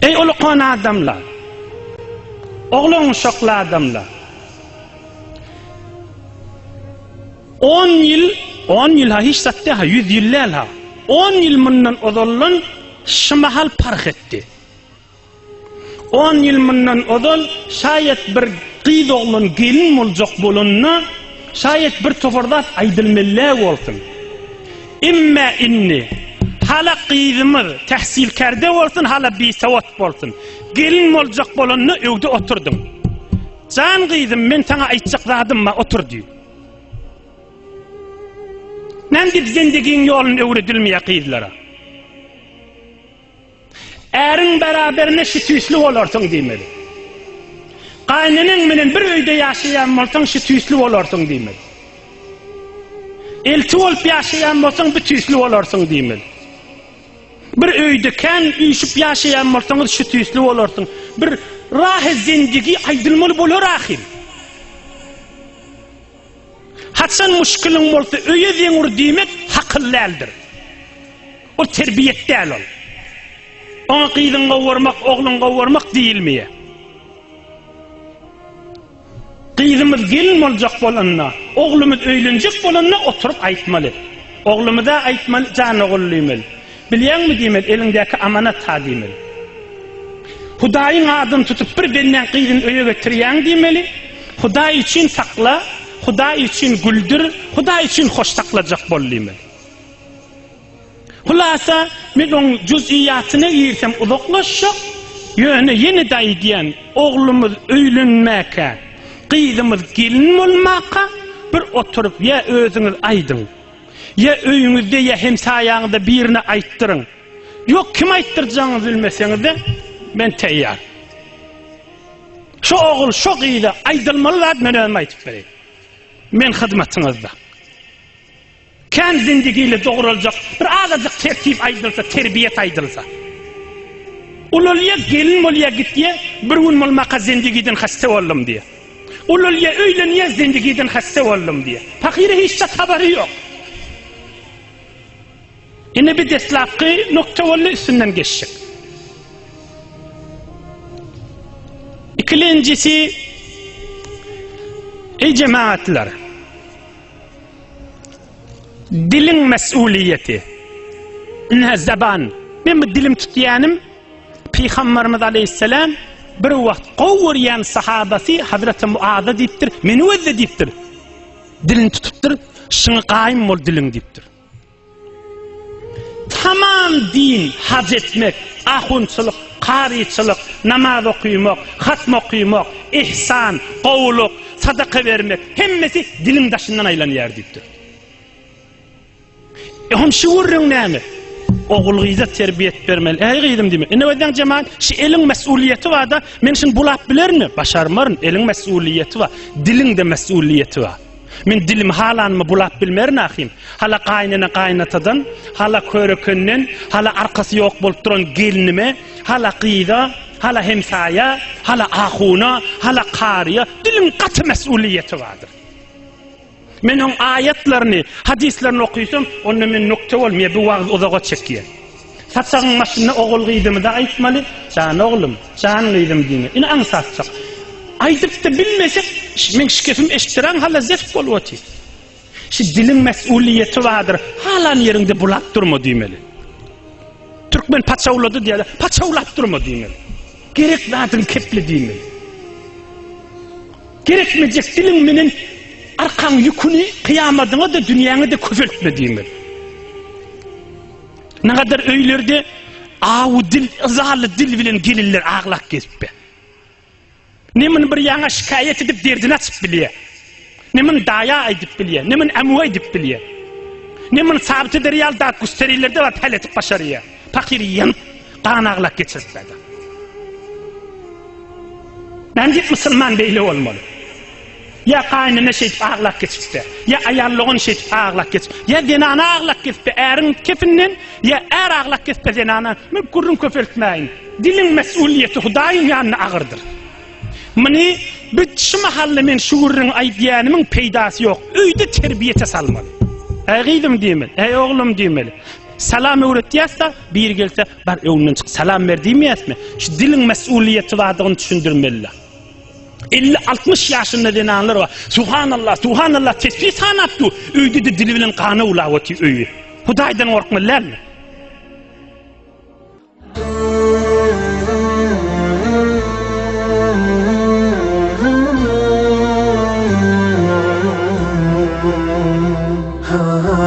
Eý ulukan adamlar! Oglan uşakly adamlar! On ýyl, on ýyl ha hiç zat däl ha, ýüz ýyl däl ha. On ýyl mundan ozaldan şu mahal parh etdi. On ýyl mundan ozal şaýat bir gyz oglan gelin boljak bolanda, şaýat bir topar zat aýdylmelä bolsun. Emme indi, hala gyzymyz tähsilkärde bolsun, hala bisowat bolsun, gelin boljak bolanda öwde oturdyň. Jan gyzym, men saňa aýtjak zadym bar, otur diý. Näme diýip zendigiň ýoluny öwredilmeýär gyzlara? Äriň beraberinde şu tüýsli bolarsyň diýmeli. Gaýneneň bilen bir öýde ýaşaýan bolsaň şu tüýsli bolarsyň diýmeli. Elti bolup ýaşaýan bolsaň bu tüýsli bolarsyň diýmeli. Bir öýde kän üýşüp ýaşaýan bolsaňyz şu tüýsli bolarsyň. Bir rahy zendigi aýdylmaly bolar ahym. Haçan muşkiliň bolsa öýe zeň ur diýmek hakyl däldir. Ol terbiýet däl ol. Oňa gyzyň gowurmak, ogluň gowurmak diýilmeýär. Gyzymyz gelin boljak bolanda, oglumyz öýlenjek bolanda oturyp aýtmaly. Oglumyza aýtmaly, jan ogul diýmeli. Bilýäňmi diýmeli, eliňdäki amanat ha diýmeli. Hudaýyň adyny tutup bir bendäň gyzyny öýe getirýäň diýmeli. Hudaý üçin sakla, Hudaý üçin güldür, Hudaý üçin hoş saklajak bol diýmeli. Hulasa, men oň juz'iýatyna girsem uzaklaşjak, ýöne ýene-de aýdýan, oglumyz öýlenmäkä, gyzymyz gelin bolmaka bir oturyp ýa özüňiz aýdyň, ýa öýüňizde ýa hemsaýaňyzda birine aýtdyryň. Ýok, kim aýtdyrjagyňyzy bilmeseňiz-de, men taýýar. Şo ogul, şo gyza aýdylmaly zat men özüm aýdyp bereýin. Men hyzmatyňyzda. Kän zindigiyle dograljak bir azajyk tertip aýdylsa, terbiýet aýdylsa. Ulalýa gelin bolýa gitýä, bir gün bolmaka zindigiden hassa boldum diýä. Ulalýa öýlenýä zindigiden hassa boldum diýä. Pahyra hiç zat habary ýok. Ine bir deslapky nokta boldy üstünden geçjek. Ikilenjisi Eý jemaatlar! Diliň mesuliýeti. Ine zeban. Men bu dilim tutýanym Pygamberimiz aleyhisselam bir wagt gowy görýän sahabasy Hazreti Muaza diýipdir, meni gözle diýipdir. Dilini tutupdyr, şuňa gaýym bol diliň diýipdir. Tamam din, haj etmek, ahunçylyk, karyçylyk, namaz okymak, hatm okymak, ihsan, gowulyk, sadaka bermek, hemmesi diliň daşyndan aýlanýar diýipdir. Ehom şu gürrüň näme? Ogul-gyza terbiýet bermeli. Eý gyzym diýme. Ine özüň jemaat, şu eliň mesuliýeti bar-da, men şuny bulap bilermi? Başarmaryn. Eliň mesuliýeti bar. Diliň-de mesuliýeti bar. Men dilimi halanymy bulap bilmerin ahym. Hala gaýynene gaýynatadan, hala körekenden, hala arkasy ýok bolup duran gelnime, hala gyza, hala hemsaýa, hala ahuna, hala karyýa diliň gaty mesuliýeti bardyr. Men oň aýatlaryny, hadyslaryny okysam, onda men nukta bolmaýar, bu wagyz uzaga çekýär. Saçagyň başynda ogul-gyzymyza aýtmaly, Jan oglum, jan gyzym diýmeli. Ine aňsatjak. Aýdyp-da bilmesek, meň şikefim eşitdiräň hala zeft bolup otyr. Şu diliň mes'uliýeti bardyr, halan ýeriňde bulap durma diýmeli. Türkmen paçawlady diýýärler, paçawlap durma diýmeli. Gerek zadyň kepli diýmeli. Gerekmejek diliň menen arkaň ýüküni kyýamadyňa-da, dünýäňe-de köpeltme diýmeli. Nagadar öýlerde awy dil, yzaly dil bilen gelinler aglap gezipbe. Ne muny bir ýaňa şikaýat edip derdini açyp bilýär. Ne muny daýa aýdyp bilýär, ne muny ämuwa aýdyp bilýär. Ne muny sabyt eder ýaly dat güsterilerde bar päl etip başarýar. Pahyr ýanyp, gan aglap geçirip bäde. Näme diýip musulman beýle bolmaly? Ýa gaýynene şeýdip aglap geçipdi. Ýa aýal dogan şeýdip aglap geçip. Ýa zenana aglap geçipdi äriň kefinden, ýa är aglap geçipdi zenana. Men gürrüň köpeltmäýin. Diliň mesuliýeti Hudaýyň ýanynda agyrdyr. Muny bu şu mahalda men şu gürrüňi aýdýanymyň peýdasy ýok. Öýde terbiýete salmaly. Äý gyzym diýmeli, äý oglum diýmeli. Salam öwretýäs-de, biri gelse, bar öňünden çyk, salam ber diýmeýäsmi? Şu diliň mesulyýeti bardygyny düşündirmeli. 50-60 ýaşynda zenanlar bar. Subhanallah, subhanallah tesbih sanap dur. Öýde-de dili bilen gana ulap otyr öýi. Hudaýdan gorkmaly dälmi? Ha.